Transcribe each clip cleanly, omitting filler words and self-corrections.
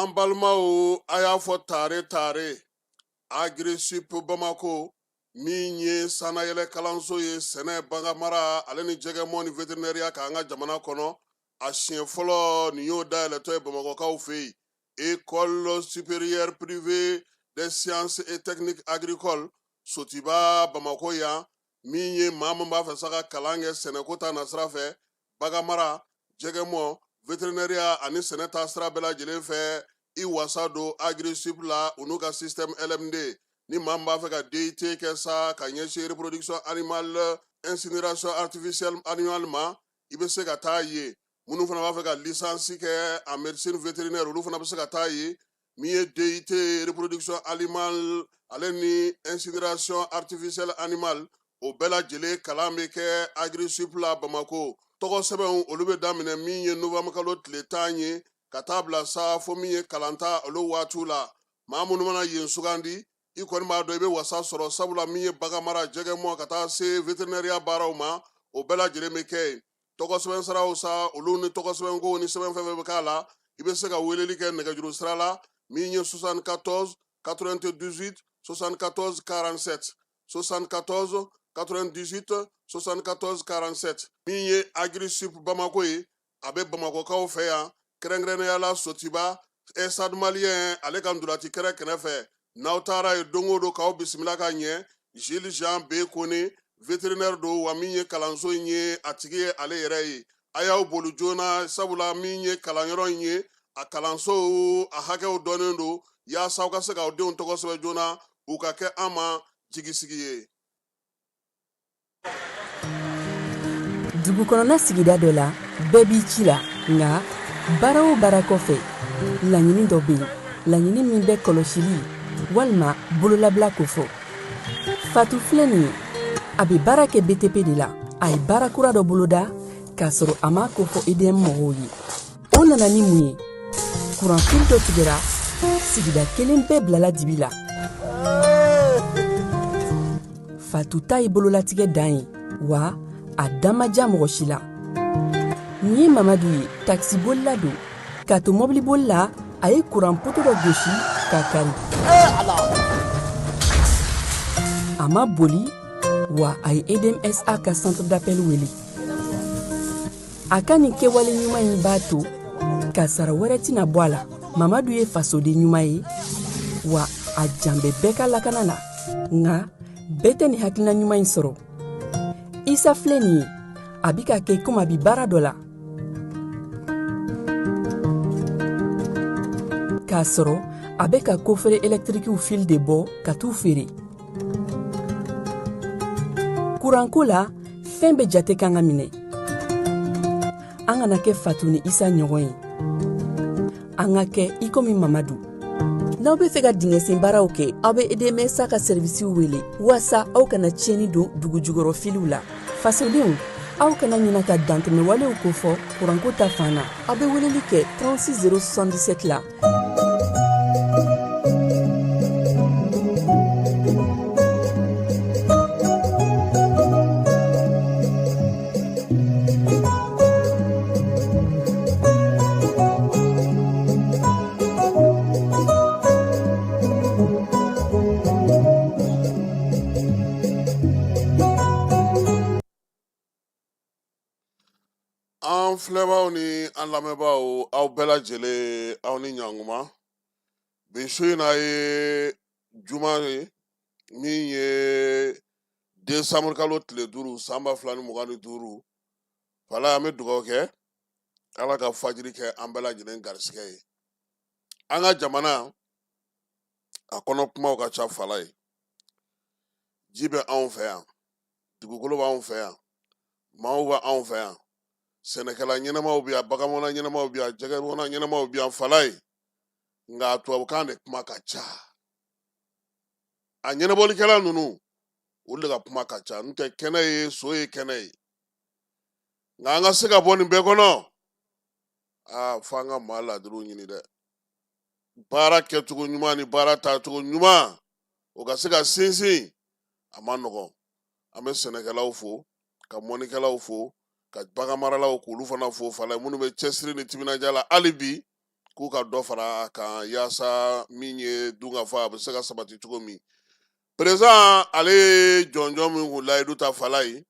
An balimaw, a y'a fɔ tare tare, Agrisip Bamako min ye sannayɛlɛ kalanso ye sɛnɛ, baganmara ale ni jɛgɛmɔ ni veterinɛriya kan an ka jamana kɔnɔ, a siɲɛ fɔlɔ nin y'o dayɛlɛtɔ ye Bamakɔkaw fɛ yen. École supérieure privée des sciences et techniques agricoles Sotiba Bamakɔ yan, min ye maa min b'a fɛ sa ka kalan kɛ sɛnɛko ta nasira fɛ, baganmara, jɛgɛmɔ, veterinɛriya ani sɛnɛ ta sira bɛɛ lajɛlen fɛ, i wasa don Agrisip la u n'u ka système LMD. Ni maa min b'a fɛ ka DUT kɛ sa ka ɲɛsin reproduction animale, incinération artificielle animale ma, i bɛ se ka taa yen. Minnu fana b'a fɛ ka licence kɛ en médecine vétérinaire, olu fana bɛ se ka taa yen. Min ye DUT reproduction animale ale ni incinération artificielle animale, o bɛɛ lajɛlen kalan bɛ kɛ Agrisip la Bamako. Tɔgɔ sɛbɛnw, olu bɛ daminɛ min ye novembre kalo tile 10 ye ka taa bila sa fo min ye kalanta olu waatiw la. Maa minnu mana yen sugandi, i kɔni b'a dɔn i bɛ wasa sɔrɔ, sabula min ye baganmara, jɛgɛmɔ ka taa se veterinɛriya baaraw ma, o bɛɛ lajɛlen bɛ kɛ yen. Tɔgɔ sɛbɛn siraw sa, olu ni tɔgɔ sɛbɛnko ni sɛbɛn fɛn fɛn bɛ k'a la, i bɛ se ka weleli kɛ nɛgɛjuru sira la min ye 74 98 74 47, 74 98 74 47. Min ye Agrisip Bamako ye, a bɛ Bamakɔkaw fɛ yan, kɛrɛnkɛrɛnnenya la Sotiba, Stade Malien ale ka ntolaci kɛrɛ kɛrɛfɛ. N'aw taara yen don o don, k'aw bisimila ka ɲɛ. Gilles Jean B Kone, vétérinaire don, wa min ye kalanso in ye, a tigi ye ale yɛrɛ ye. A y'aw boli joona, sabula min ye kalanyɔrɔ in ye, a kalanso a hakɛw dɔnnen don, yaasa aw ka se k'aw denw tɔgɔ sɛbɛn joona, u ka kɛ an ma jigisigi ye. Dugu kɔnɔna sigida dɔ la, bɛɛ b'i ci la, nka baara o baara kɔfɛ, laɲini dɔ bɛ yen, laɲini min bɛ kɔlɔsili walima bololabila kofɔ. Fatu filɛ nin ye, a bɛ baara kɛ BTP de la. A ye baara kura dɔ boloda k'a sɔrɔ a m'a kofɔ EDM mɔgɔw ye. O nana ni mun ye? Kuranfili dɔ tigɛra, sigida kelen bɛɛ bilala dibi la. Fatu ta ye bololatigɛ dan ye, wa a da ma ja mɔgɔ si la. Nin ye Mamadu ye, takisibolila don. K'a to mɔbiliboli la, a ye kuran poto dɔ gosi k'a kari. A ma boli, wa a ye EDMSA ka centre d'appel wele. A ka nin kɛwale ɲuman in b'a to kasara wɛrɛ tɛna bɔ a la. Mamadu ye fasoden ɲuman ye, wa a jan bɛ bɛɛ ka lakana la. Nka bɛɛ tɛ nin hakilina ɲuman in sɔrɔ. Isa filɛ nin ye, a bi ka kɛ komi a bi baara dɔ la, k'a sɔrɔ a bɛ ka kofere ɛlɛtirikiw fil de bɔ ka t'u feere. Kuranko la, fɛn bɛɛ jate kan ka minɛ. An kana kɛ Fatu ni Isa ɲɔgɔn ye, an ka kɛ i komi Mamadu. N'aw bɛ fɛ ka dingɛsen baaraw kɛ, aw bɛ EDMSA ka sɛrivisiw wele waasa aw kana tiɲɛni don dugu jukɔrɔ filiw la. Fasodenw, aw kana ɲina ka dantɛmɛwalew kofɔ kuranko ta fan na. Aw bɛ weleli kɛ 36 077 la. An filɛbaaw ni an lamɛnbaaw, aw bɛɛ lajɛlen, aw ni ɲankuma. Bi su in na ye juma ye min ye desanburu kalo tile 5 san 2025. Wala an bɛ dugawu kɛ, Ala ka fajiri kɛ an bɛɛ lajɛlen garisigɛ ye. An ka jamana a kɔnɔ kumaw ka ca fala ye. Ji bɛ anw fɛ yan, dugukolo b'anw fɛ yan, maaw bɛ anw fɛ yan, sɛnɛkɛla ɲɛnamaw bɛ yan, baganmɔnna ɲɛnamaw bɛ yan, jɛgɛmɔnna ɲɛnamaw bɛ yan fala ye. Nka tubabukan de kuma ka ca. A ɲɛnabɔlikɛla ninnu, olu de ka kuma ka ca. N'o tɛ, kɛnɛ ye so ye, kɛnɛ ye. Nka an ka se ka bɔ nin bɛɛ kɔnɔ, aa, fo an ka maa ladiriw ɲini dɛ. Baara kɛcogo ɲuman ni baara taacogo ɲuman, o ka se ka sinsin, a man nɔgɔn. An bɛ sɛnɛkɛlaw fo, ka mɔnikɛlaw fo, ka baganmaralaw k'olu fana fo fala, minnu bɛ cɛsiri ni timinandiya la hali bi. K'u ka dɔ fara a kan yaasa min ye dunkafa a bɛ se ka sabati cogo min. Président ale ye jɔnjɔn min kun layidu ta Falayi,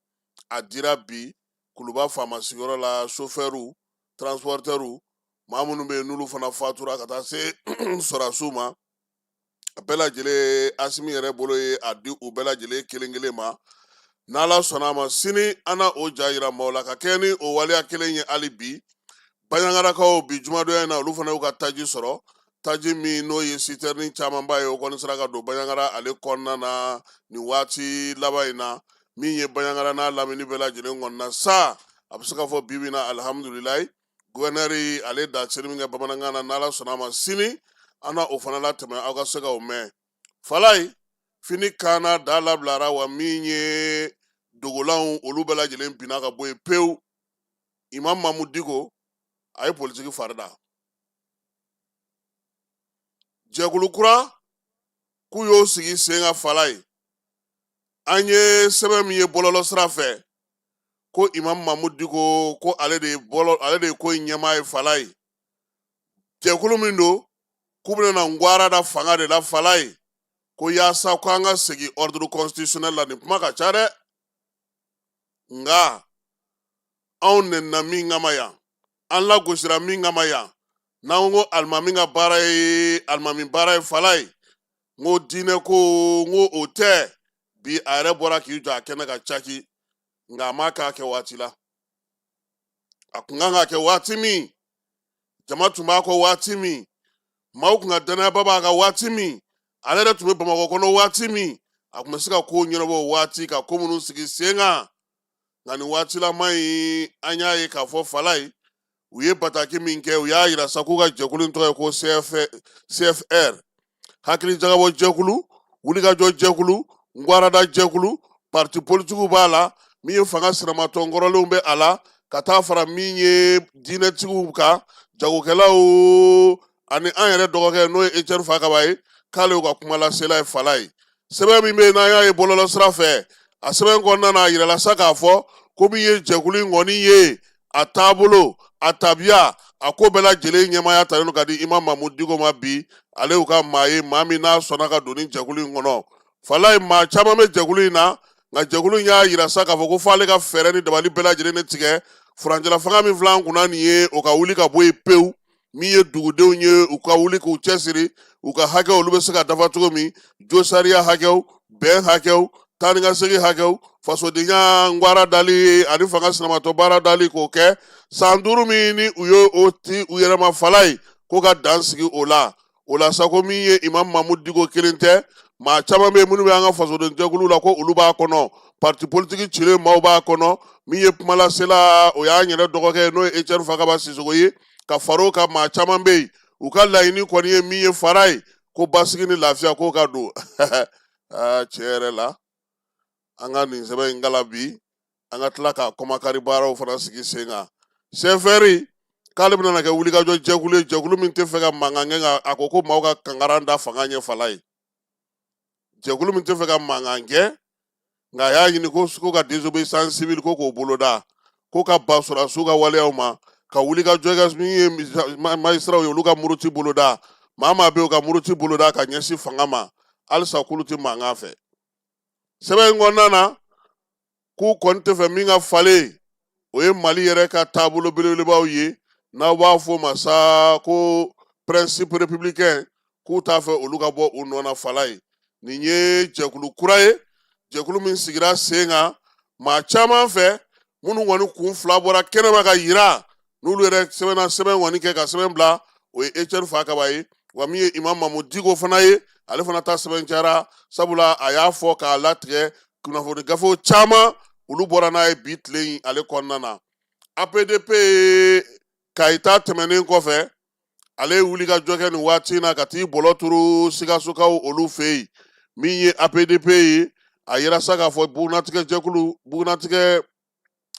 a dira bi Kuluba faama sigiyɔrɔ la. Sofɛriw, transportɛriw, maa minnu bɛ yen n'olu fana fatura ka taa se sɔrɔdasiw ma, a bɛɛ lajɛlen, Asimi yɛrɛ bolo ye a di u bɛɛ lajɛlen kelen kelen ma. N'Ala sɔnna a ma, sini an na o ja yira maaw la ka kɛɲɛ ni o waleya kelen ye. Hali bi Baɲagarakaw, bi jumadonya in na, olu fana y'u ka taji sɔrɔ, taji min n'o ye sitɛrini camanba ye, o kɔni sera ka don Baɲagara ale kɔnɔna na nin waati laban in na. Min ye Baɲagara n'a lamini bɛɛ lajɛlen kɔnɔna sa, a bɛ se k'a fɔ bi bi in na, alihamudulilayi. Guvɛnɛri ale da seli min kɛ bamanankan na, n'Ala sɔnna a ma, sini an na o fana latɛmɛ aw ka se ka o mɛn. Falayi, fini kanna da labilara wa, min ye dogolanw, olu bɛɛ lajɛlen binna ka bɔ yen pewu. Imam Mamu Diko a ye politiki fari da. Jɛkulu kura k'u y'o sigi sen kan. Falayi, an ye sɛbɛn min ye bɔlɔlɔ sira fɛ ko Imam Mamu Diko ko ale de ye bɔlɔ, ale de ye ko in ɲɛmaa ye. Falayi, jɛkulu min don k'u bɛna na ngwara da fanga de la. Falayi, ko yaasa ko an ka segin ordre constitutionnel la. Nin kuma ka ca dɛ, nka anw nɛnina min kama yan, an lagosira min kama yan, n'an ko alimami ka baara ye alimami baara ye. Falayi, n ko diinɛ ko, n ko o tɛ. Bi a yɛrɛ bɔra k'i jɔ a kɛnɛ ka caki, nka a m'a k'a kɛ waati la. A kun kan ka kɛ waati min, jama tun b'a kɔ waati min, maaw kun ka dannayaba b'a kan waati min, ale yɛrɛ tun bɛ Bamakɔ kɔnɔ waati min, a tun bɛ se ka kow ɲɛnabɔ waati, ka ko minnu sigi sen kan. Nka nin waatilama in, an y'a ye k'a fɔ Falayi, u ye bataki min kɛ, u y'a yira sa k'u ka jɛkulu in tɔgɔ ye ko CFR, hakilijagabɔ jɛkulu, wulikajɔ jɛkulu, ngwarada jɛkulu. Parti politikiw b'a la, min ye fanga sinamatɔn kɔrɔlenw bɛ a la, ka taa fara min ye diinɛtigiw kan, jagokɛlaw ani an yɛrɛ dɔgɔkɛ n'o ye Etienne Fakaba ye, k'ale y'u ka kumalasela ye. Falayi, sɛbɛn min bɛ yen n'an y'a ye bɔlɔlɔ sira fɛ, a sɛbɛn kɔnɔna na, a yirala sa k'a fɔ ko min ye jɛkulu in kɔni ye, a taabolo, a tabiya, a ko bɛɛ lajɛlen ɲɛmaaya talen don ka di Imam Mamu Diko ma. Bi ale y'u ka maa ye, maa min n'a sɔnna ka don ni jɛkulu in kɔnɔ. Falayi, maa caman bɛ jɛkulu in na, nka jɛkulu in y'a yira sa k'a fɔ ko f'ale ka fɛɛrɛ ni dabali bɛɛ lajɛlen de tigɛ furancɛla fanga min filɛ an kunna nin ye, o ka wuli ka bɔ yen pewu. Min ye dugudenw ye, u ka wuli k'u cɛsiri u ka hakɛw, olu bɛ se ka dafa cogo min, josariya hakɛw, bɛn hakɛw, taa ni ka segin hakɛw, fasodenya ngwara dali ani fanga sinamatɔ baara dali, k'o kɛ san 5 min ni u ye o ti u yɛrɛ ma. Falayi, ko ka dan sigi o la. O la sa, ko min ye Imam Mamu Diko kelen tɛ, maa caman bɛ yen minnu bɛ an ka fasoden jɛkulu la, ko olu b'a kɔnɔ, parti politiki cilen maaw b'a kɔnɔ. Min ye kumalasela, o y'an yɛrɛ dɔgɔkɛ ye, n'o ye Etienne Fakaba Sisoko ye, ka far'o kan, maa caman bɛ yen. U ka laɲini kɔni ye min ye fara ye, ko basigi ni lafiya ko ka don. Aa, tiɲɛ yɛrɛ la, an ka nin sɛbɛn in kalan bi, an ka tila k'a kɔmakari baaraw fana sigi sen kan. CFR k'ale bɛna kɛ wulikajɔ jɛkulu ye, jɛkulu min tɛ fɛ ka mankan kɛ, nka a ko ko maaw ka kankaran da fanga ɲɛ. Falayi, jɛkulu min tɛ fɛ ka mankan kɛ, nka a y'a ɲini ko ka désobéissance civile ko k'o boloda, ko ka ban sɔrɔdasiw ka waleyaw ma, ka wulikajɔ kɛ min ye magistratw ye, olu ka muruti boloda, maa maa bɛ yen, u ka muruti boloda ka ɲɛsin fanga ma. Halisa k'olu tɛ mankan fɛ. Sɛbɛn in kɔnɔna na, k'u kɔni tɛ fɛ min ka falen, o ye Mali yɛrɛ ka taabolo belebelebaw ye, n'aw b'a fɔ o ma sa ko principe républicain, k'u t'a fɛ olu ka bɔ u nɔ na. Falayi, nin ye jɛkulu kura ye, jɛkulu min sigira sen kan maa caman fɛ, minnu kɔni kun fila bɔra kɛnɛma ka yira n'olu yɛrɛ sɛbɛnna sɛbɛn kɔni kɛ ka sɛbɛn bila, o ye Etienne Fakaba ye. Wa min ye Imam Mamu Diko fana ye, ale fana ta sɛbɛn cayara, sabula a y'a fɔ k'a latigɛ kunnafoni gafew caman, olu bɔra n'a ye bi tile in ale kɔnɔna na. APDP Kayi ta tɛmɛnen kɔfɛ, ale ye wuli ka jɔ kɛ nin waati in na ka t'i bɔlɔ turu Sikasokaw olu fɛ yen. Min ye APDP ye, a yira sa k'a fɔ bugunnatigɛ jɛkulu, bugunnatigɛ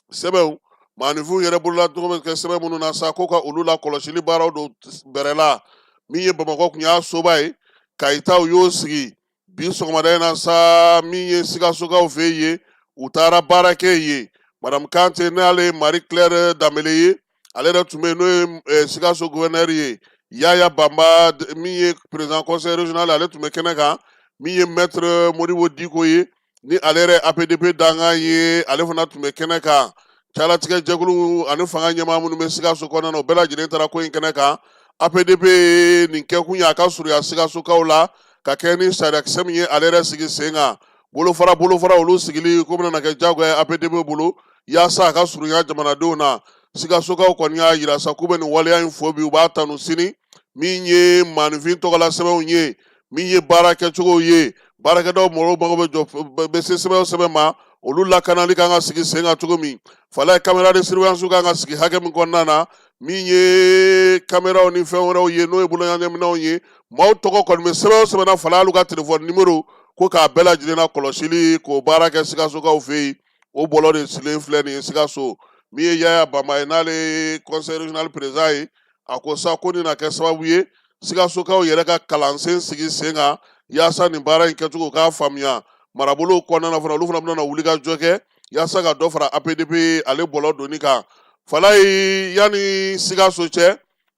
sɛbɛnw, maaninfinw yɛrɛ bolola tɔgɔ bɛ kɛ sɛbɛn minnu na sa, ko ka olu la kɔlɔsili baaraw don bɛrɛ la. Min ye Bamakɔ kun y'a soba ye, Kayi taw y'o sigi bi sɔgɔmada in na sa. Min ye Sikasokaw fɛ yen, u taara baara kɛ yen. Madame Kante, n'ale ye Marie Claire Danbele ye, ale yɛrɛ tun bɛ yen, n'o ye Sikaso gouverneur ye. Yaya Banba, min ye président conseil régional, ale tun bɛ kɛnɛ kan. Min ye maître Modibo Diko ye, ni ale yɛrɛ APDP dankan ye, ale fana tun bɛ kɛnɛ kan. Calatigɛ jɛkulu ani fanga ɲɛmaa minnu bɛ Sikaso kɔnɔna na, o bɛɛ lajɛlen taara ko in kɛnɛ kan. APDP nin kɛkun ye a ka surunya Sikasokaw la ka kɛ ni sariyakisɛ min ye ale yɛrɛ sigi sen kan, bolofara bolofara olu sigili ko bɛna na kɛ jagoya ye APDP bolo yaasa a ka surunya jamanadenw na. Sikasokaw kɔni y'a yira sa k'u bɛ nin waleya in fo bi, u b'a tanu sini. Min ye maaninfin tɔgɔla sɛbɛnw ye, min ye baara kɛcogow ye, baarakɛdaw mɔgɔw mago bɛ jɔ bɛ se sɛbɛn o sɛbɛn ma, olu lakanali kan ka sigi sen kan cogo min. Falaye, caméra de surveillance kan ka sigi hakɛ min kɔnɔna na, min ye kameraw ni fɛn wɛrɛw ye, n'o ye boloɲɛminɛnw ye, maaw tɔgɔ kɔni bɛ sɛbɛn o sɛbɛn na, Falaye, hali u ka telefɔni nimero ko k'a bɛɛ lajɛlen na kɔlɔsili k'o baara kɛ Sikasokaw fɛ yen. O bɔlɔ de sigilen filɛ nin ye Sikaso. Min ye Yaya Banba ye, n'ale ye conseil régional président ye, a ko sa ko nin na kɛ sababu ye Sikasokaw yɛrɛ ka kalansen sigi sen kan yaasa nin baara in kɛcogo k'a faamuya. Marabolow kɔnɔna na fana, olu fana bɛna wuli ka jɔ kɛ yaasa ka dɔ fara APDP ale bɔlɔ donni kan. Falaye, yanni Sikaso cɛ,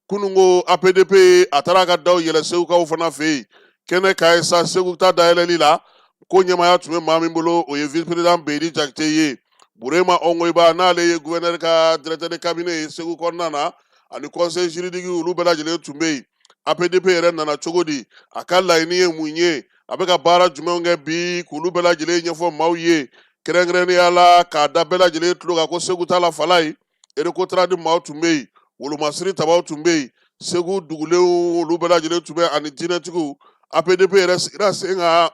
kununko APDP a taara a ka daw yɛlɛ Segukaw fana fɛ yen. Kɛnɛ ka ye sa, Segu ta dayɛlɛli la, ko ɲɛmaaya tun bɛ maa min bolo, o ye vice président Beyidi Jakite ye. Burema Ongoyiba, n'ale ye gouverneur ka directeur de cabinet ye Segu kɔnɔna na, ani conseil juridique, olu bɛɛ lajɛlen tun bɛ yen. APDP yɛrɛ nana cogo di, a ka laɲini ye mun ye, a bɛ ka baara jumɛnw kɛ bi, k'olu bɛɛ lajɛlen ɲɛfɔ maaw ye, kɛrɛnkɛrɛnnenya la k'a da bɛɛ lajɛlen tulo kan ko Segu ta la, Falaye, Recotrade maaw tun bɛ yen, wolomasiri tabaw tun bɛ yen, Segu dugulenw olu bɛɛ lajɛlen tun bɛ, ani diinɛtigiw. APDP yɛrɛ sigira sen kan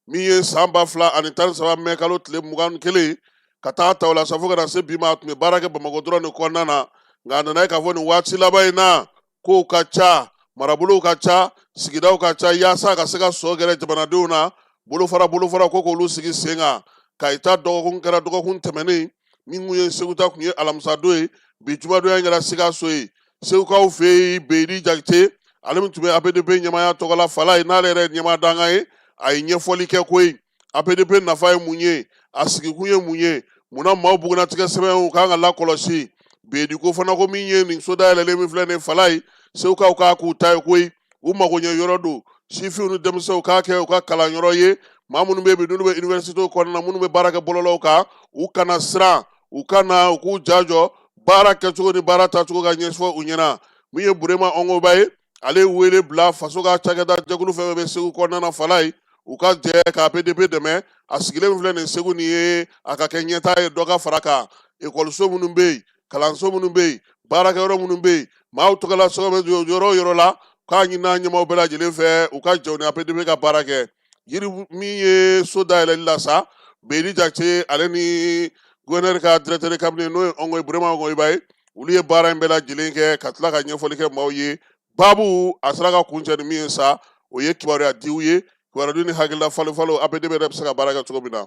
min ye san 2013 mɛ kalo tile 21 ka taa ta o la sa fo ka na se bi ma, a tun bɛ baara kɛ Bamakɔ dɔrɔn de kɔnɔna na. Nka a nana ye k'a fɔ nin waati laban in na, kow ka ca, marabolow ka ca, sigidaw ka ca, yaasa ka se ka sɔ gɛrɛ jamanadenw na, bolofara bolofara ko k'olu sigi sen kan. Kayi ta dɔgɔkun kɛra dɔgɔkun tɛmɛnen min kun ye Segu ta kun ye alamisadon ye, bi jumadonya in kɛra Sikaso ye. Segukaw fɛ yen, Beyidi Jakite, ale min tun bɛ APDP ɲɛmaaya tɔgɔ la, Falaye, n'ale yɛrɛ ye ɲɛmaa dankan ye, a ye ɲɛfɔli kɛ ko ye APDP nafa ye mun ye, a sigikun ye mun ye, munna maaw bugunnatigɛ sɛbɛnw kan ka lakɔlɔsi. Beyidi ko fana ko min ye nin so dayɛlɛlen min filɛ nin ye, Falaye, Segukaw k'a k'u ta ye koyi, u mago ɲɛ yɔrɔ don, sifinw ni denmisɛnw k'a kɛ u ka kalanyɔrɔ ye. Maa minnu bɛ yen bi, n'olu bɛ université kɔnɔna na, minnu bɛ baara kɛ bɔlɔlɔw kan, u kana siran, u ka na u k'u ja jɔ, baara kɛcogo ni baara taacogo ka ɲɛfɔ u ɲɛna. Min ye Burema Ɔngoba ye, ale ye wele bila faso ka cakɛda jɛkulu fɛn fɛn bɛ Segu kɔnɔna na, Falaye, u ka jɛ ka APDP dɛmɛ. A sigilen min filɛ nin Segu nin ye, a ka kɛ ɲɛtaa ye, dɔ ka fara kan. Ekɔliso minnu bɛ yen, kalanso minnu bɛ yen, baarakɛyɔrɔ minnu bɛ yen, maaw tɔgɔla sɛbɛn bɛ yɔrɔ o yɔrɔ la, k'a ɲini a ɲɛmaaw bɛɛ lajɛlen fɛ u ka jɛ u ni APDP ka baara kɛ. Yiri min ye so dayɛlɛli la sa, Beyidi Jakite ale ni gouverneur ka directeur de cabinet, n'o ye Ɔngoyi Burema Ɔngoyiba ye, olu ye baara in bɛɛ lajɛlen kɛ ka tila ka ɲɛfɔli kɛ maaw ye. Baabu a sera ka kuncɛ ni min ye sa, o ye kibaruya diw ye, kibaruya di ni hakilila falen falen, APDP yɛrɛ bɛ se ka baara kɛ cogo min na.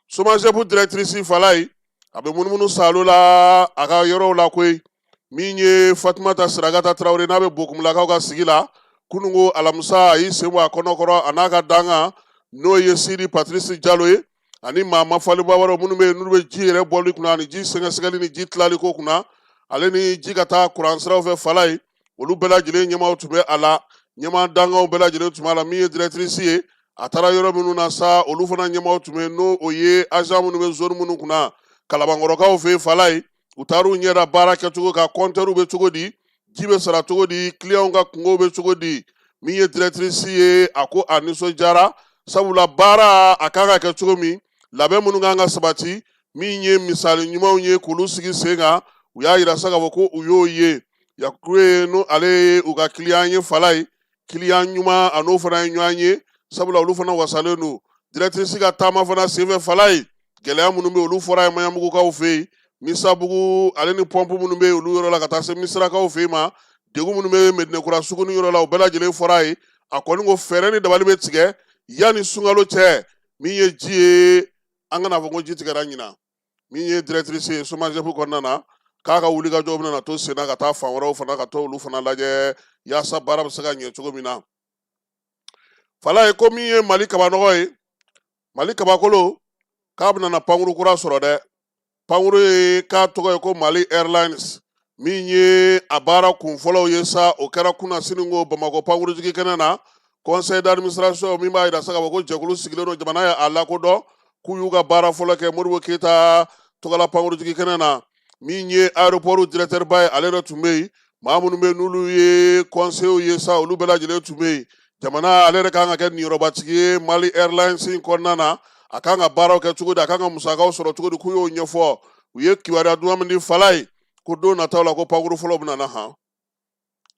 SOMAGEP directrice, Falaye, a bɛ munumunu saalo la a ka yɔrɔw la koyi. Min ye Fatumata Sirakata Tarawele, n'a bɛ Bokumulakaw ka sigi la, kununko alamisa, a y'i sen bɔ a kɔnɔkɔrɔ, a n'a ka dankan, n'o ye Sidi Patrice Jalo ye, ani maa mafalenba wɛrɛw minnu bɛ yen, n'olu bɛ ji yɛrɛ bɔli kunna ani ji sɛgɛsɛgɛli ni ji tilali ko kunna, ale ni ji ka taa kuran siraw fɛ, Falaye, olu bɛɛ lajɛlen ɲɛmaaw tun bɛ a la, ɲɛmaa dankanw bɛɛ lajɛlen tun b'a la. Min ye directrice ye, a taara yɔrɔ minnu na sa, olu fana ɲɛmaaw tun bɛ, n'o o ye agent minnu bɛ zone minnu kunna Kalabankɔrɔkaw fɛ yen, Falaye, u taar'u ɲɛ da baara kɛcogo kan, compteur bɛ cogo di, ji bɛ sara cogo di, clientw ka kungow bɛ cogo di. Min ye directrice ye, a ko a nisɔndiyara, sabula baara a kan ka kɛ cogo min, labɛn minnu kan ka sabati, min ye misali ɲumanw ye k'olu sigi sen kan, u y'a yira sa k'a fɔ ko u y'o ye. Yakubu ye, n'o ale ye u ka client ye, Falaye, client ɲuman, a n'o fana ye ɲɔgɔn ye, sabula olu fana wasalen don. Directrice ka taama fana senfɛ, Falaye, gɛlɛya minnu bɛ, olu fɔra ye Maɲanbugukaw fɛ yen, Misabugu ale ni pɔnpu minnu bɛ yen olu yɔrɔ la, ka taa se Misirakaw fɛ yen ma, degun minnu bɛ Medinekura suguni yɔrɔ la, o bɛɛ lajɛlen fɔra ye. A kɔni ko fɛɛrɛ ni dabali bɛ tigɛ yanni sunkalo cɛ. Min ye ji ye, an kana fɔ ko ji tigɛra ɲinan. Min ye directrice ye SOMAGEP kɔnɔna na, k'a ka wulikajɔ bɛna na to senna ka taa fan wɛrɛw fana, ka taa olu fana lajɛ yaasa baara bɛ se ka ɲɛ cogo min na. Falaye ko min ye Mali kabanɔgɔ ye, Mali kabakolo, k'a bɛna na pankuru kura sɔrɔ dɛ. Pankuru ye k'a tɔgɔ ye ko Mali Airlines. Min ye a baara kun fɔlɔw ye sa, o kɛra kunasini ko Bamakɔ pankurujigi kɛnɛ na. Conseil d'administration min b'a jira sa k'a fɔ ko jɛkulu sigilen don, jamana ye a lakodɔn k'u y'u ka baara fɔlɔ kɛ Modibo Keyita tɔgɔla pankurujigi kɛnɛ na. Min ye aéroport directeur ba ye, ale yɛrɛ tun bɛ yen. Maa minnu bɛ n'olu ye conseillers ye sa, olu bɛɛ lajɛlen tun bɛ yen. Jamana ale yɛrɛ kan ka kɛ niyɔrɔbatigi ye Mali Airlines in kɔnɔna na. A kan ka baaraw kɛ cogo di, a kan ka musakaw sɔrɔ cogo di, k'u y'o ɲɛfɔ. U ye kibaruya duman min di Falaye, ko don nataw la ko pankuru fɔlɔ bɛna na han,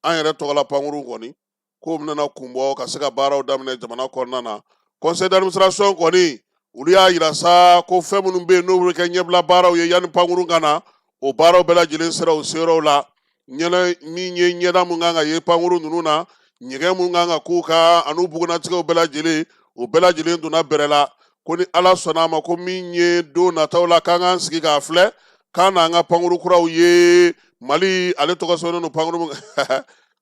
an yɛrɛ tɔgɔla pankuru kɔni k'o bɛna na kun bɔ ka se ka baaraw daminɛ jamana kɔnɔna na. Conseil d'administration kɔni, olu y'a yira sa ko fɛn minnu bɛ yen n'o bɛ kɛ ɲɛbila baaraw ye yanni pankuru ka na, o baaraw bɛɛ lajɛlen sera u seyɔrɔw la. Ɲɛna min ye ɲɛda mun kan ka ye pankuru ninnu na, ɲɛgɛn mun kan ka k'u kan an'u bugunnatigɛw bɛɛ lajɛlen, o bɛɛ lajɛlen donna bɛrɛ la. Ko ni Ala sɔnna a ma, ko min ye don nataw la k'an k'an sigi k'a filɛ k'an n'an ka pankuru kuraw ye. Mali ale tɔgɔ sɛbɛnnen don pankuru min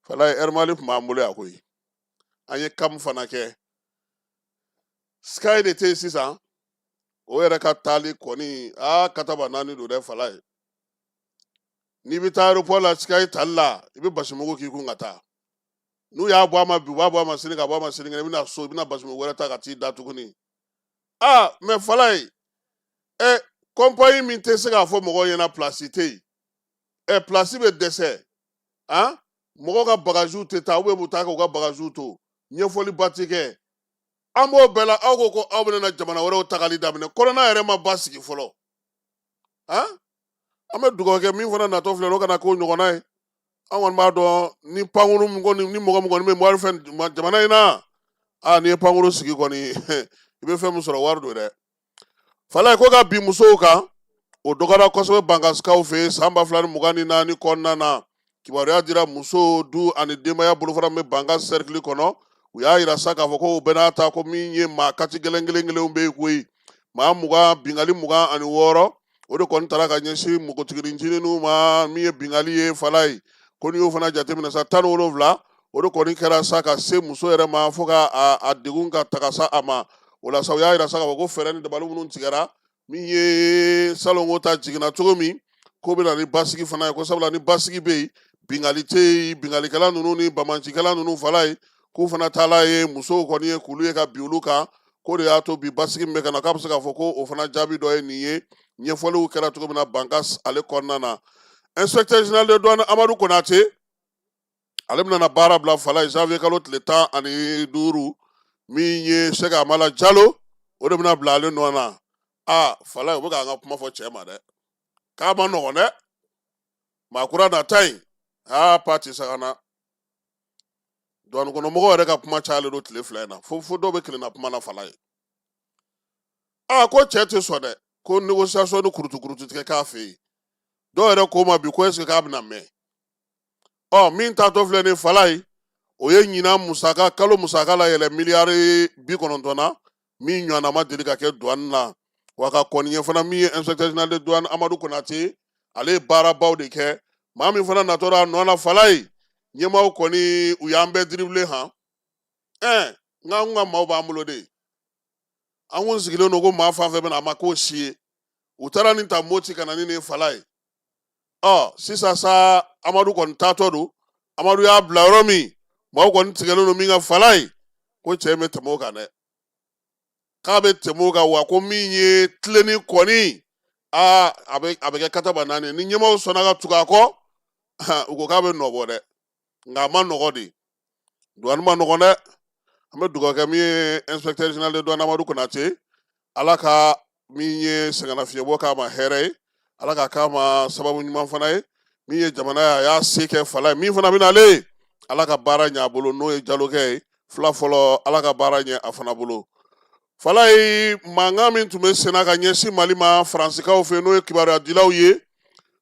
Falaye, Air Mali tun b'an bolo yan koyi. An ye CAM fana kɛ. Sky de tɛ yen sisan. O yɛrɛ ka taali kɔni, aa, kataba naani don dɛ Falaye. N'i bɛ taa aéroport la Sky tali la, i bɛ basimugu k'i kun ka taa. N'u y'a bɔ a ma bi, u b'a bɔ a ma sini, ka bɔ a ma sinikɛnɛ, i bɛna so, i bɛna basimugu wɛrɛ ta ka t'i da tuguni. Aa, mais Falaye, ɛ compagnie min tɛ se k'a fɔ mɔgɔw ɲɛna place tɛ yen, ɛ place bɛ dɛsɛ, han, mɔgɔw ka bagagew tɛ taa, ou bien u taa k'u ka bagagew to, ɲɛfɔliba tɛ kɛ. An b'o bɛɛ la, aw ko ko aw bɛna jamana wɛrɛw tagali daminɛ, kɔnɔna yɛrɛ ma basigi fɔlɔ. Han, an bɛ dugawu kɛ min fana natɔ filɛ, o kana k'o ɲɔgɔnna ye. An kɔni b'a dɔn ni pankuru min kɔni, ni mɔgɔ min kɔni bɛ wari fɛn jamana in na, aa, n'i ye pankuru sigi kɔni, i bɛ fɛn min sɔrɔ, wari don dɛ. Falaye, ko ka bin musow kan, o dɔgɔyara kosɛbɛ Bankasikaw fɛ yen san 2024 kɔnɔna na. Kibaruya dira muso, du ani denbaya bolofara min bɛ Bankas cercle kɔnɔ. U y'a yira sa k'a fɔ ko o bɛɛ n'a ta, ko min ye maa kati gɛlɛn kelen kelenw bɛ yen koyi, maa 20, binkanni 26, o de kɔni taara ka ɲɛsin npogotiginin ncininw ma. Min ye binkanni ye Falaye, ko n'i y'o fana jateminɛ sa, 17, o de kɔni kɛra sa ka se muso yɛrɛ ma fo ka a degun ka taga sa a ma. O la sa, u y'a yira sa k'a fɔ ko fɛɛrɛ ni dabali minnu tigɛra, min ye salongo ta jiginna cogo min, k'o bɛ na ni basigi fana ye, ko sabula ni basigi bɛ yen, binkanni tɛ yen. Binkannikɛla ninnu ni banbaancikɛla ninnu Falaye, k'u fana taala ye musow kɔni ye k'olu ye ka bin olu kan, k'o de y'a to bi basigi min bɛ ka na, k'a bɛ se k'a fɔ ko o fana jaabi dɔ ye nin ye. Ɲɛfɔliw kɛra cogo min na Bankas ale kɔnɔna na. Inspecteur général de douane Amadu Konate, ale bɛna na baara bila Falaye janvier kalo tile 15. Min ye Sɛki Amala Jalo, o de bɛna bila ale nɔ na. Aa Falaye, u bɛ k'an ka kuma fɔ cɛ ma dɛ, k'a ma nɔgɔn dɛ, maa kura nata yen. Aa, pati sagana douane kɔnɔ mɔgɔw yɛrɛ ka kuma cayalen don tile 2 in na, fo fo dɔw bɛ kelenna kuma na Falaye. Aa, ko cɛ tɛ sɔn dɛ, ko négociation ni kurutu kurutu tigɛ k'a fɛ yen. Dɔw yɛrɛ k'o ma bi ko est ce que k'a bɛna mɛn. Ɔ, min taatɔ filɛ nin Falaye, o ye ɲinan musaka, kalo musaka layɛlɛ miliyari 90 na, min ɲɔgɔnna ma deli ka kɛ douane na. Wa ka kɔni ye fana, min ye inspecteur général de douane Amadu Konate, ale ye baarabaw de kɛ. Maa min fana natɔ a nɔ na Falaye, ɲɛmaaw kɔni u y'an bɛɛ diribile han. Ɛɛ, nka an ka maaw b'an bolo de, an kun sigilen don ko maa fan fɛn bɛ na, a ma k'o si ye. U taara nin ta Moti ka na ni nin Falaye. Ɔ, sisan sa, Amadu kɔni taatɔ don. Amadu y'a bila yɔrɔ min, maaw kɔni tigɛlen don min ka Falaye, ko cɛ in bɛ tɛmɛ o kan dɛ, k'a bɛ tɛmɛ o kan. Wa ko min ye tilenni kɔni, aa, a bɛ kɛ kataba naani ye ni ɲɛmaaw sɔnna ka tugu a kɔ. U ko k'a bɛ nɔ bɔ dɛ, nka a ma nɔgɔ de, douane ma nɔgɔn dɛ. An bɛ dugawu kɛ min ye inspecteur général de douane Amadu Konate, Ala ka min ye sɛgɛnnafiɲɛbɔ k'a ma hɛrɛ ye, Ala ka k'a ma sababu ɲuman fana ye. Min ye jamana ye, a y'a se kɛ Falaye. Min fana bɛ nalen, Ala ka baara ɲɛ a bolo, n'o ye Jalokɛ ye fila fɔlɔ, Ala ka baara ɲɛ a fana bolo. Falaye, mankan min tun bɛ senna ka ɲɛsin Mali ma Faransikaw fɛ, n'o ye kibaruyadilaw ye,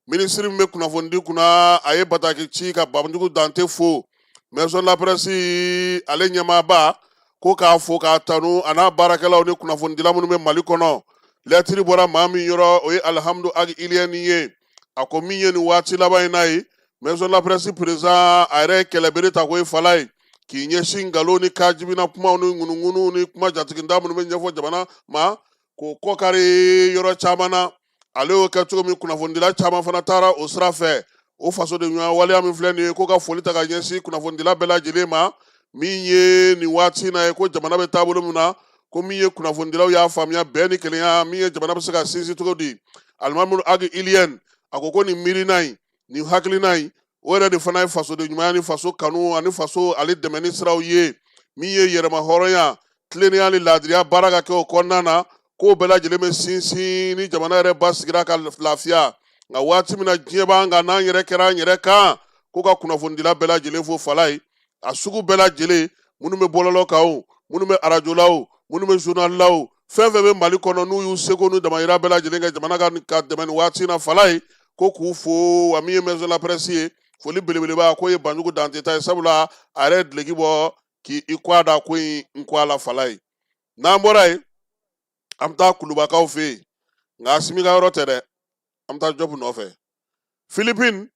minisiri min bɛ kunnafonidi kunna, a ye bataki ci ka Banjugu Dante fo, Maison de la Presse ale ɲɛmaaba, ko k'a fo k'a tanu, a n'a baarakɛlaw ni kunnafonidila minnu bɛ Mali kɔnɔ. Lɛtiri bɔra maa min yɔrɔ, o ye Alihamudu Agi Iliyɛni ye. A ko min ye nin waati laban in na ye, Maison de la Presse président, a yɛrɛ ye kɛlɛbere ta ko ye Falaye, k'i ɲɛsin nkalon ni kajibina kumaw ni ŋunuŋunu ni kuma jatiginda minnu bɛ ɲɛfɔ jamana ma, k'o kɔkari yɔrɔ caman na. Ale y'o kɛ cogo min, kunnafonidila caman fana taara o sira fɛ. O fasoden ɲuman waleya min filɛ nin ye, ko ka foli ta ka ɲɛsin kunnafonidila bɛɛ lajɛlen ma, min ye nin waati na ye ko jamana bɛ taabolo min na, ko min ye kunnafonidilaw y'a faamuya bɛn ni kelenya min ye jamana bɛ se ka sinsin cogo di. Alimami Agi Iliyɛn a ko ko nin miirina in, nin hakilina in, o yɛrɛ de fana ye fasoden ɲumanya ni faso kanu ani faso ale dɛmɛni siraw ye, min ye yɛrɛma hɔrɔnya, tilennenya ni laadiriya baara ka kɛ o kɔnɔna na, k'o bɛɛ lajɛlen bɛ sinsin ni jamana yɛrɛ basigira ka lafiya. Nka waati min na diɲɛ b'an kan, n'an yɛrɛ kɛra an yɛrɛ kan, ko ka kunnafonidila bɛɛ lajɛlen fo falaye a sugu bɛɛ lajɛlen, minnu bɛ bɔlɔlɔ kan o, minnu bɛ arajo la o, minnu bɛ journal la o, fɛn fɛn bɛ Mali kɔnɔ, n'u y'u seko n'u damayira bɛɛ lajɛlen kɛ jamana ka dɛmɛ nin waati in na falaye, ko k'u fo. Wa min ye maison de la presse ye, foli belebeleba k'o ye Banjugu Dante ta ye, sabula a yɛrɛ ye duloki bɔ k'i kɔ a da ko in n kɔ a la falaye. N'an bɔra yen, an bɛ taa Kulubakaw fɛ yen, nka Asimi ka yɔrɔ tɛ dɛ, an bɛ taa Jɔpu nɔfɛ. Filipine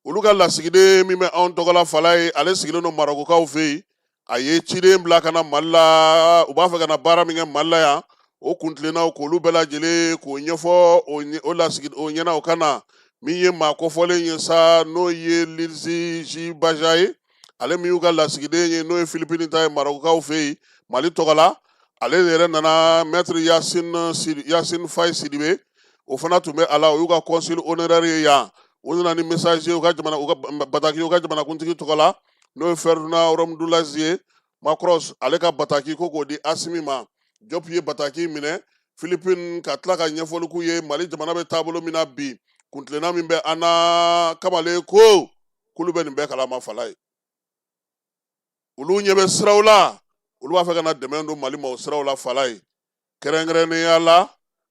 olu ka lasigiden min bɛ anw tɔgɔ la falaye, ale sigilen don Marɔkukaw fɛ yen, a ye ciden bila ka na Mali la. U b'a fɛ ka na baara min kɛ Mali la yan, o kuntilennaw k'olu bɛɛ lajɛlen k'o ɲɛfɔ o lasigi o ɲɛna. O ka na min ye maa kofɔlen ye sa, n'o ye Lilzi J Baja ye, ale min y'u ka lasigiden ye, n'o ye Filipini ta ye Marɔkukaw fɛ yen Mali tɔgɔ la. Ale yɛrɛ nana, maître Yasin Faye Sidibe, o fana tun bɛ a la, o y'u ka consul honoraire ye yan. U nana ni message ye, u ka jamana, u ka bataki, u ka jamanakuntigi tɔgɔ la, n'o ye Ferdinand Romualdez ye Marcos, ale ka bataki ko k'o di Asimi ma. Jɔp ye bataki minɛ Filipine ka tila ka ɲɛfɔli k'u ye Mali jamana bɛ taabolo min na bi, kuntilenna min bɛ an na. Kamalen ko k'olu bɛ nin bɛɛ kalama falaye, olu ɲɛ bɛ siraw la, olu b'a fɛ ka na dɛmɛ don Mali ma o siraw la falaye, kɛrɛnkɛrɛnnenya la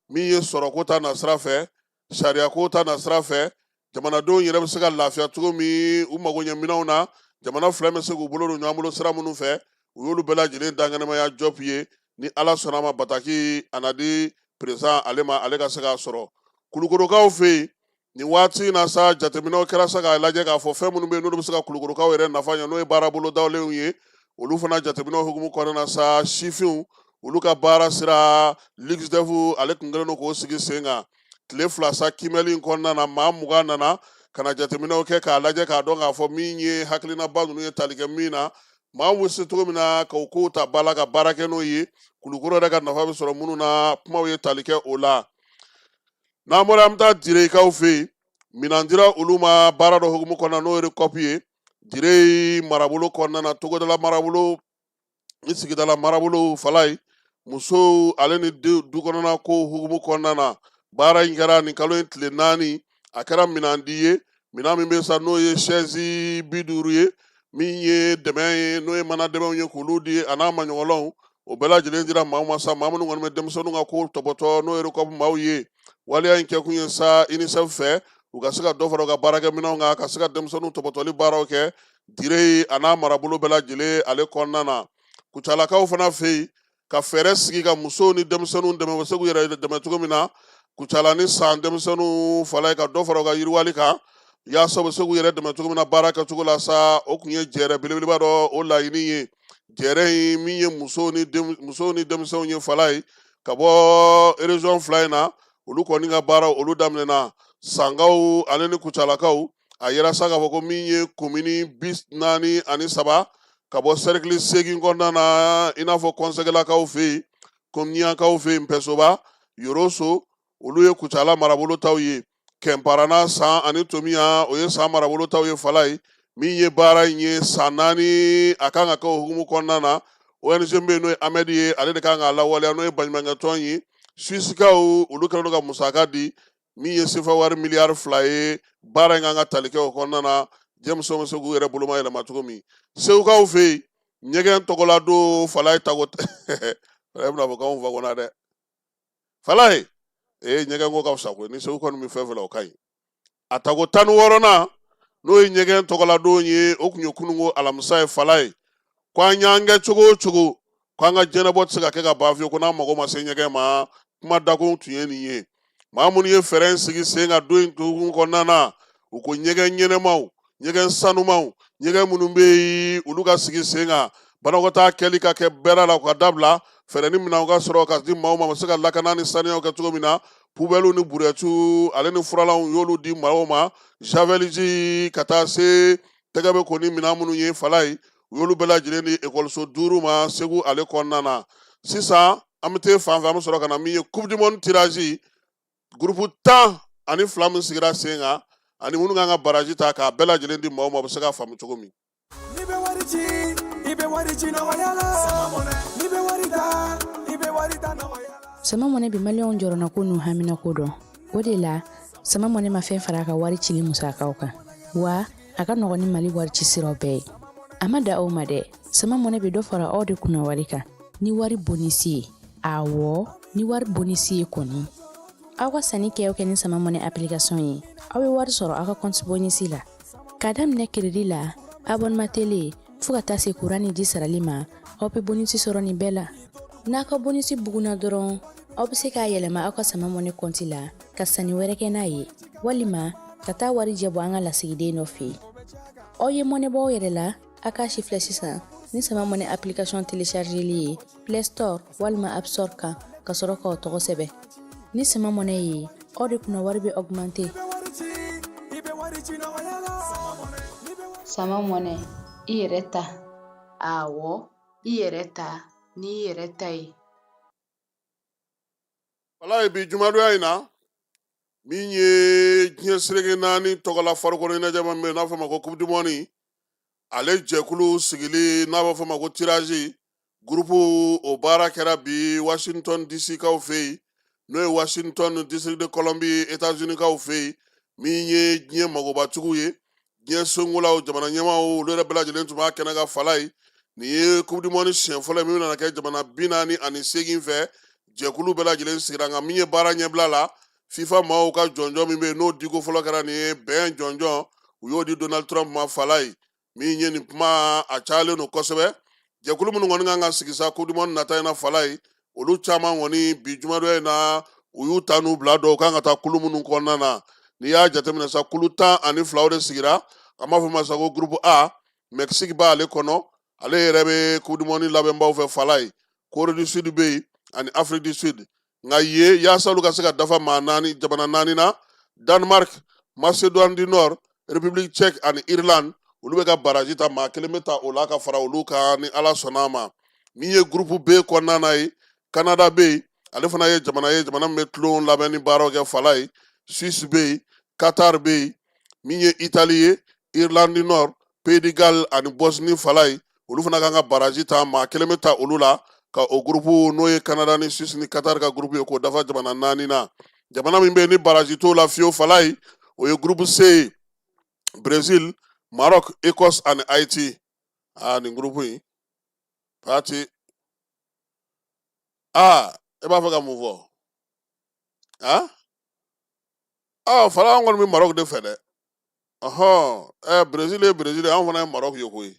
min ye sɔrɔko ta nasira fɛ, sariyako ta nasira fɛ, jamanadenw yɛrɛ bɛ se ka lafiya cogo min u mago ɲɛ minɛnw na, jamana fila bɛ se k'u bolo don ɲɔgɔn bolo sira minnu fɛ, u y'olu bɛɛ lajɛlen dankɛnɛmaya Jɔp ye. Ni Ala sɔnna ma, bataki a na di président ale ma, ale ka se k'a sɔrɔ. Kulukorokaw fɛ yen nin waati in na sa, jateminɛw kɛra sa k'a lajɛ k'a fɔ fɛn minnu bɛ yen n'olu bɛ se ka Kulukorokaw yɛrɛ nafa ɲɛ, n'o ye baara bolodalenw ye. Olu fana jateminɛw hukumu kɔnɔna na sa, sifinw olu ka baara sira LuxDev ale tun kɛlen don k'o sigi sen kan. Tile 2 sa kiimɛli in kɔnɔna na, maa 20 nana ka na jateminɛw kɛ k'a lajɛ k'a dɔn k'a fɔ min ye hakilinaba ninnu ye tali kɛ min na, maaw bɛ se cogo min na k'o kow ta ba la ka baara kɛ n'o ye, Kulukoro yɛrɛ ka nafa bɛ sɔrɔ minnu na, kumaw ye tali kɛ o la. N'an bɔra, an bɛ taa Direyikaw fɛ yen. Minan dira olu ma baara dɔ hukumu kɔnɔna, n'o ye COP ye Dire marabolo kɔnɔna na, togodala marabolo ni sigidala marabolo falaye, musow ale ni du kɔnɔna ko hukumu kɔnɔna na. Baara in kɛra nin kalo in tile 4, a kɛra minan di ye, minan min bɛ sa n'o ye chaise 50 ye, min ye dɛmɛ ye, n'o ye mana dɛmɛw ye k'olu di, a n'a maɲɔgɔnlɔnw, o bɛɛ lajɛlen dira maaw ma sa, maa minnu kɔni bɛ denmisɛnninw ka ko tɔpɔtɔ, n'o ye COP maaw ye. Waleya in kɛkun ye sa UNICEF fɛ, u ka se ka dɔ fara u ka baarakɛminɛnw kan, ka se ka denmisɛnninw tɔpɔtɔli baaraw kɛ Dire a n'a marabolo bɛɛ lajɛlen ale kɔnɔna na. Kucalakaw fana fɛ yen, ka fɛɛrɛ sigi ka musow ni denmisɛnninw dɛmɛ, u bɛ se k'u yɛrɛ dɛmɛ cogo min na, Kucala ni San denmisɛnninw falaye, ka dɔ fara u ka yiriwali kan yaasa u bɛ se k'u yɛrɛ dɛmɛ cogo min na baara kɛcogo la sa. O tun ye jɛrɛ belebeleba dɔ o laɲini ye. Jɛrɛ in min ye musow ni denmisɛnw ye falaye, ka bɔ région fila in na, olu kɔni ka baara olu daminɛna Sankaw ale ni Kucalakaw. A yira sa k'a fɔ ko min ye komini 43 ka bɔ sɛrikili 8 kɔnɔna na, i n'a fɔ Kɔnsɛgɛlakaw fɛ yen, Komiɲankaw fɛ yen, Npɛsoba, Yoroso, olu ye Kucala marabolo taw ye. Kɛnparana, San ani Tomiya, o ye San marabolo taw ye falaye. Min ye baara in ye san 4, a kan ka kɛ o hukumu kɔnɔna na. ONG bɛ yen, n'o ye AMED ye, ale de kan k'a lawaleya, n'o ye baɲumankɛtɔn ye. Suisikaw olu kɛlen don ka musaka di, min ye sefa wari miliyari 2 ye. Baara in kan ka tali kɛ o kɔnɔna na, denmisɛnw bɛ se k'u yɛrɛ boloma yɛlɛma cogo min. Segukaw fɛ yen, ɲɛgɛn tɔgɔla don falaye tako e bɛna fɔ k'anw fa kɔnɔ dɛ falaye, ee ɲɛgɛn ko ka fisa koyi. Ni Segu kɔni bɛ fɛn fɛn la, o ka ɲi. A tako 16nan, n'o ye ɲɛgɛn tɔgɔla don ye, o tun ye kununko alamisa ye falaye. Ko an y'an kɛ cogo o cogo, ko an ka diɲɛnabɔ tɛ se ka kɛ ka ban fiyewu ko n'an mago ma se ɲɛgɛn ma. Kuma dakun tun ye nin ye. Maa minnu ye fɛɛrɛ in sigi sen kan don in hukumu kɔnɔna na, u ko ɲɛgɛn ɲɛnɛmaw, ɲɛgɛn sanumaw, ɲɛgɛn minnu bɛ yen, olu ka sigi sen kan, banakɔtaa kɛli ka kɛ bɛrɛ la, ka dabila, fɛɛrɛ ni minɛnw ka sɔrɔ ka di maaw ma, u bɛ se ka lakana ni saniyaw kɛ cogo min na. Pubɛliw ni burɛtiw ale ni furalanw y'olu di maaw ma, javeliji ka taa se tɛgɛ bɛ ko ni minɛn minnu ye Falayi, u y'olu bɛɛ lajɛlen di ekɔliso 5 ma Segu ale kɔnɔna na. Sisan an bɛ taa fan fɛ, an bɛ sɔrɔ ka na min ye Coupe du monde tirage, groupe 12 min sigira sen kan ani minnu kan ka baraji ta, k'a bɛɛ lajɛlen di maaw ma, u bɛ se k'a faamu cogo min. N'i bɛ wari ci, i bɛ wari ci nɔgɔya la. N'i bɛ wari ta, i bɛ wari ta nɔgɔya la. Sama Mɔnɛ bɛ Maliyɛnw jɔrɔnako n'u haminako dɔn. O de la, Sama Mɔnɛ ma fɛn fara a ka wari cili musakaw kan, wa a ka nɔgɔn ni Mali wari ci siraw bɛɛ ye. A ma dan o ma dɛ, Sama Mɔnɛ bɛ dɔ fara aw de kunna wari kan ni wari bonisi ye. Awɔ, ni wari bonisi ye kɔni. Aw ka sanni kɛ o kɛ ni Sama Mɔnɛ application ye, aw bɛ wari sɔrɔ aw ka compte bonisi la. K'a daminɛ crédit la, abonnement télé, fo ka taa se kuran ni ji sarali ma, aw bɛ bonisi sɔrɔ nin bɛɛ la. N'a ka bonisi bugunna dɔrɔn, aw bɛ se k'a yɛlɛma aw ka Sama Mɔnɛ kɔnti la ka sanni wɛrɛ kɛ n'a ye, walima ka taa warijɛ bɔ an ka lasigiden dɔ fɛ yen. Aw ye mɔnɛ bɔ aw yɛrɛ la, a k'a si filɛ sisan ni Sama Mɔnɛ application téléchargeli ye Play Store walima App Store kan, ka sɔrɔ k'aw tɔgɔ sɛbɛn. Ni Sama Mɔnɛ ye, aw de kunna wari bɛ augmenter. Sama Mɔnɛ, i yɛrɛ ta. Awɔ, i yɛrɛ ta n'i yɛrɛ ta ye. Walayi, bi jumadonya in na, min ye diɲɛ seleke naani tɔgɔla farikolo ɲɛnajɛ min bɛ yen n'a fɔ ma ko Coupe du monde, ale jɛkulu sigili n'a b'a fɔ ma ko tirage groupe, o baara kɛra bi Washington DC kaw fɛ yen, n'o ye Washington, District de Columbie, États-Unis kaw fɛ yen. Min ye diɲɛ magobatigiw ye, diɲɛ songolaw, jamana ɲɛmaaw, olu yɛrɛ bɛɛ lajɛlen tun b'a kɛnɛ kan. Falayi, nin ye Coupe du monde siɲɛ fɔlɔ ye min nana kɛ jamana 48 fɛ, jɛkulu bɛɛ lajɛlen sigira. Nka min ye baara ɲɛbila la, FIFA maaw ka jɔnjɔn min bɛ yen, n'o diko fɔlɔ kɛra nin ye, bɛn jɔnjɔn, u y'o di Donald Trump ma. Falayi, min ye nin kuma a cayalen don kosɛbɛ. Jɛkulu minnu kɔni kan ka sigi sa Coupe du monde nata in na, Falayi, olu caman kɔni bi jumadon in na, u y'u ta n'u bila dɔw kan ka taa kulu minnu kɔnɔna na. N'i y'a jateminɛ sa, kulu 12 de sigira. An b'a fɔ ma sa ko groupe A, Mexique b'ale kɔnɔ, ale yɛrɛ bɛ Coupe du monde labɛnbaw fɛ. Falayi, Corée du Sud bɛ yen ani Afrique du Sud. Nka ye yaasa olu ka se ka dafa maa naani, jamana naani na, Danemark, Macédoine du Nord, République tchèque ani Irlande, olu bɛ ka baraji ta, maa kelen bɛ ta o la ka fara olu kan ni Ala sɔnna a ma. Min ye groupe B kɔnɔna na ye, Canada bɛ yen, ale fana ye jamana ye, jamana min bɛ tulon labɛn ni baaraw kɛ. Falayi, Suisse bɛ yen, Qatar bɛ yen, min ye Italie ye, Irlande du Nord, Pays de Galles ani Bosnie. Falayi, olu fana kan ka baraji ta, maa kelen bɛ ta olu la ka o groupe, n'o ye Canada ni Suisse ni Qatar ka groupe ye, k'o dafa jamana naani na. Jamana min bɛ yen ni baraji t'o la fiyewu, Falayi, o ye groupe C ye, Brésil, Maroc, Écosse ani Haïti. Aa, nin groupe in pati, aa, e b'a fɛ ka mun fɔ? Aa aa, Fala, an kɔni bɛ Maroc de fɛ dɛ. Ɔhɔn, ɛ, Brésil ye Brésil ye, anw fana ye Maroc ye koyi.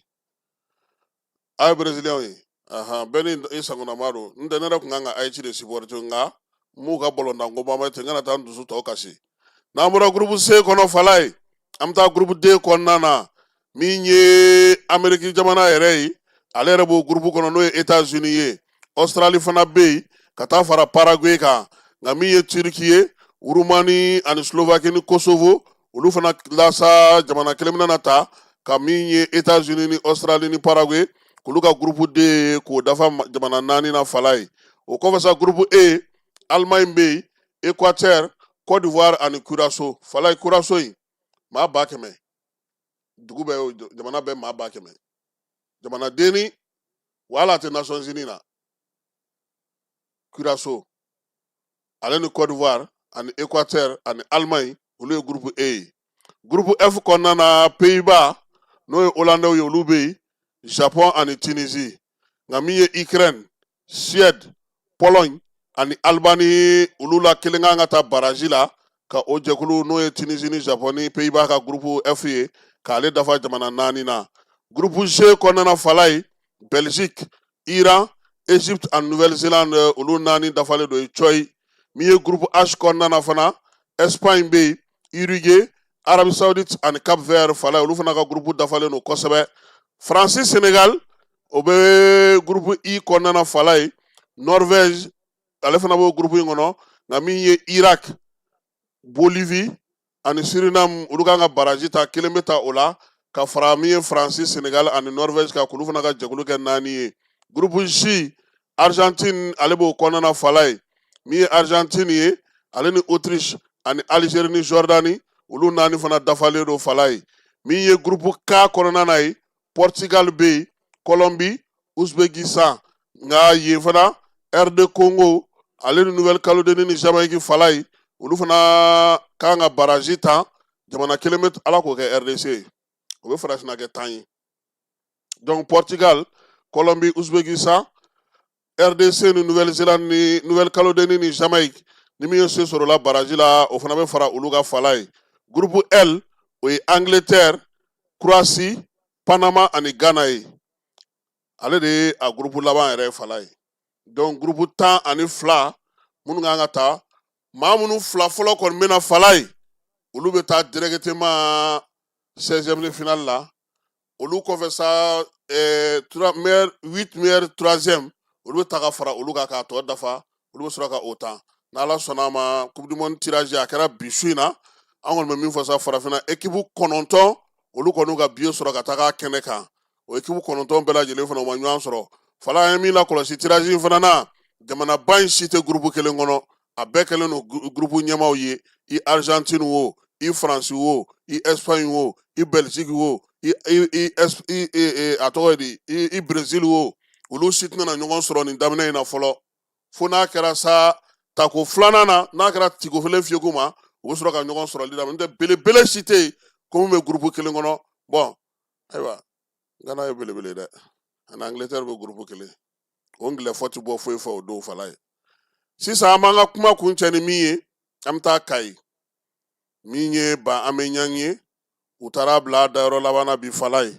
Aw ye Brésilien ye, ahan, bɛɛ ni i sagonama don. N tɛ, ne yɛrɛ tun kan ka Haïti de supporter, nka n b'u ka bɔlɔntan ko ba ten, n kana taa n dusu tɔ kasi. N'an bɔra groupe C kɔnɔ, Falayi, an bɛ taa groupe D kɔnɔna na. Min ye Ameriki jamana yɛrɛ ye, ale yɛrɛ b'o groupe kɔnɔ, n'o ye États-Unis ye. Australie fana bɛ yen ka taa fara Paraguay kan. Nka min ye Turki ye, Roumanie ani Slovaquie ni Kosovo, olu fana lasa jamana kelen bɛna ta ka min ye États-Unis ni Australie ni Paraguay, k'olu ka groupe D ye, k'o dafa jamana naani na. Falayi, o kɔfɛ sa, groupe E, Allemagne bɛ yen, Équateur, Côte d'Ivoire ani Curaçao. Falayi, Curaçao in maa 100,000, dugu bɛɛ, jamana bɛɛ maa 100,000, jamanadenni wala tɛ Nations Unies na. Curaçao ale ni Côte d'Ivoire ani Équateur ani Allemagne, olu ye groupe E ye. Groupe F kɔnɔna na, Pays-Bas, n'o ye Hollandais ye, olu bɛ yen, Japon ani Tunisie. Nka min ye Ukraine, Suède, Pologne ani Albanie, olu la kelen kan ka taa baraji la ka o jɛkulu, n'o ye Tunisie ni Japon ni Pays-Bas ka groupe F ye, k'ale dafa jamana naani na. Groupe G kɔnɔna na, Falayi, Belgique, Iran, Égypte ani Nouvelle-Zélande, olu naani dafalen don ye cɔyi. Min ye groupe H kɔnɔna na fana, Espagne bɛ yen, Uruguay, Arabie Saoudite ani Cap Vert. Falayi, olu fana ka groupe dafalen don kosɛbɛ. Faransi, Sénégal, o bɛ groupe I kɔnɔna na. Falayi, Norvège, ale fana b'o groupe in kɔnɔ. Nka min ye Irak, Bolivie ani Suriname, olu kan ka baraji ta, kelen bɛ ta o la ka fara min ye Faransi, Senegal ani Norvège kan, k'olu fana ka jɛkulu kɛ 4 ye. Groupe J, Argentine ale b'o kɔnɔna na Falaye. Min ye Argentine ye, ale ni Autriche ani Algérie ni Jordanie, olu 4 fana dafalen don Falaye. Min ye groupe K kɔnɔna na ye, Portugal bɛ yen, Colombie, Uzbekistan. Nka yen fana, RD Congo ale ni Nouvelle Calédonie ni Jamaïque Falaye, olu fana kan ka baraji ta, jamana kelen bɛ, Ala k'o kɛ RDC ye, o bɛ farafinna kɛ 10 ye. Donc Portugal, Colombie, Uzbekistan, RDC ni Nouvelle-Zélande ni Nouvelle Calédonie ni Jamaïque, ni min ye se sɔrɔ la baraji la, o fana bɛ fara olu ka Falaye. Groupe L, o ye Angleterre, Croatie, Panama ani Ghana ye. Ale de ye a groupe laban yɛrɛ ye Falaye. Donc groupe 12 minnu kan ka taa, maa minnu fila fɔlɔ kɔni bɛna Falaye, olu bɛ taa directement 16e de finale la. Olu kɔfɛ sa, meilleur 8, meilleur troisième, olu bɛ taa ka fara olu kan k'a tɔ dafa, olu bɛ sɔrɔ ka o tan. N'Ala sɔnna a ma, Coupe du monde tirage a kɛra bi su in na. An kɔni bɛ min fɔ sa, farafinna équipe 9, olu kɔni ka billet sɔrɔ ka taga kɛnɛ kan. O équipe 9 bɛɛ lajɛlen fana, u ma ɲɔgɔn sɔrɔ Fala. An ye min lakɔlɔsi tirage in fana na, jamanaba in si tɛ groupe kelen kɔnɔ, a bɛɛ kɛlen don groupe ɲɛmaaw ye. I Argentine wo, i Faransi wo, i Espagne wo, i Belgique wo, i i i i a tɔgɔ ye di, i Brésil wo, olu si tɛna ɲɔgɔn sɔrɔ nin daminɛ in na fɔlɔ, fo n'a kɛra sa tako filanan na, n'a kɛra tiko kelen fiyeku ma, u bɛ sɔrɔ ka ɲɔgɔn sɔrɔli daminɛ. N'o tɛ, belebele si tɛ yen ko min bɛ groupe kelen kɔnɔ. Bon, ayiwa, Ghana ye belebele dɛ, ani Angleterre bɛ groupe kelen, o ngilɛ fɔ ti bɔ foyi fɔ o don Fala ye. Sisan an b'an ka kuma kuncɛ ni min ye, an bɛ taa Kayi. Min ye Ba Ame Ɲangi ye, u taara bila dayɔrɔ laban na bi Fala ye.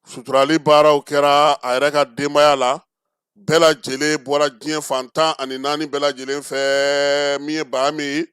Suturali baaraw kɛra a yɛrɛ ka denbaya la, bɛɛ lajɛlen bɔra diɲɛ fan 14 bɛɛ lajɛlen fɛ. Min ye Ba Ame ye,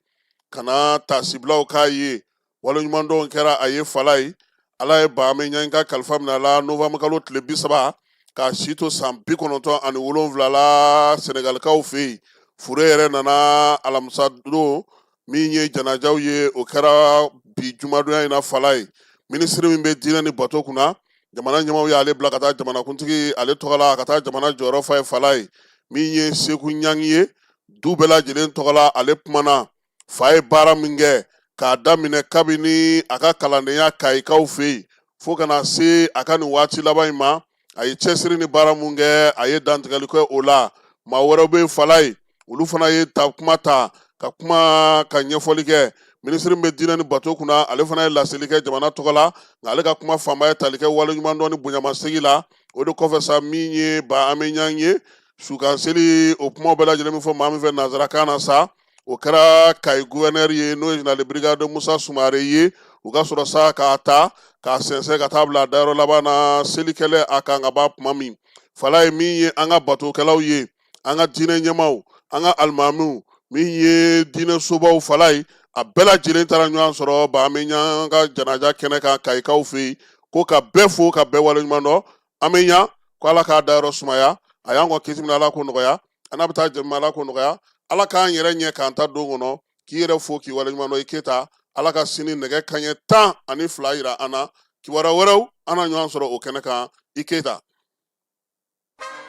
ka na taasibilaw k'a ye, waleɲumandɔnw kɛra a ye Fala ye. Ala ye Ba Ame Ɲangi ka kalifa minɛ a la novembre kalo tile 30, k'a si to san 97 la, Senegalikaw fɛ yen. Fure yɛrɛ nana alamisa don. Min ye janajaw ye, o kɛra bi jumadonya in na Fala ye. Minisiri min bɛ diinɛ ni bato kunna, jamana ɲɛmaaw y'ale bila ka taa jamanakuntigi ale tɔgɔ la, ka taa jamana jɔyɔrɔ fa ye Fala ye. Min ye Seku Ɲangi ye, du bɛɛ lajɛlen tɔgɔ la, ale kumana fa ye baara min kɛ k'a daminɛ kabini a ka kalandenya Kayikaw fɛ yen fo ka na se a ka nin waati laban in ma, a ye cɛsiri ni baara mun kɛ, a ye dantigɛli kɛ o la. Maa wɛrɛw bɛ Fala ye, olu fana ye ta kuma ta ka kuma ka ɲɛfɔli kɛ. Minisiri min bɛ diinɛ ni bato kunna, ale fana ye laseli kɛ jamana tɔgɔ la, nka ale ka kuma fanba ye tali kɛ waleɲumandɔn ni bonyamasegin la. O de kɔfɛ sa, min ye Ba Ame Ɲangi ye, sukanseli o kumaw bɛɛ lajɛlen min fɔ maa min fɛ nanzarakan na sa, o kɛra Kayi gouverneur ye, n'o ye général de brigade Musa Sumare ye. U ka sɔrɔ sa k'a ta k'a sɛnsɛn ka taa bila a dayɔrɔ laban na, selikɛlɛ a kan ka ban tuma min Fala ye. Min ye an ka batokɛlaw ye, an ka diinɛ ɲɛmaaw, an ka alimamiw, min ye diinɛ sobaw Fala ye, a bɛɛ lajɛlen taara ɲɔgɔn sɔrɔ Ba Ame Ɲan ka janaja kɛnɛ kan Kayikaw fɛ yen, ko ka bɛɛ fo ka bɛɛ waleɲuman dɔn. Ame Ɲan ko Ala k'a dayɔrɔ sumaya, a y'an kɔ kisi min, Ala k'o nɔgɔya, an n'a bɛ taa jɛma, Ala k'o nɔgɔya, Ala k'an yɛrɛ ɲɛ k'an ta don kɔnɔ. K'i yɛrɛ fo k'i waleɲuman dɔn i Keyita. Ala ka sini nɛgɛ kaɲɛ 12 yira an na. Kibaruya wɛrɛw, an na ɲɔgɔn sɔrɔ o kɛnɛ kan. I Keyita.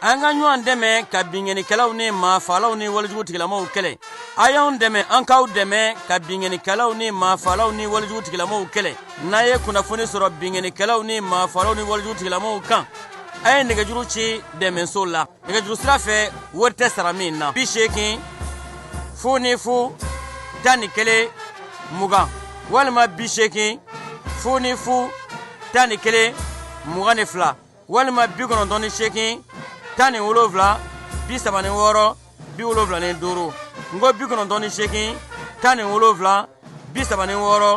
An ka ɲɔgɔn dɛmɛ ka binkannikɛlaw ni maafaalaw ni walejugu tigilamaw kɛlɛ. A y'anw dɛmɛ, an k'aw dɛmɛ ka binkannikɛlaw ni maafaalaw ni walejugu tigilamaw kɛlɛ. N'a ye kunnafoni sɔrɔ binkannikɛlaw ni maafaalaw ni walejugu tigilamaw kan, a ye nɛgɛjuru ci dɛmɛso la nɛgɛjuru sira fɛ, wari tɛ sara min na: 80 00 11 20 walima 80 00 11 22 walima 98 17 36 75. N ko 98 17 36 45.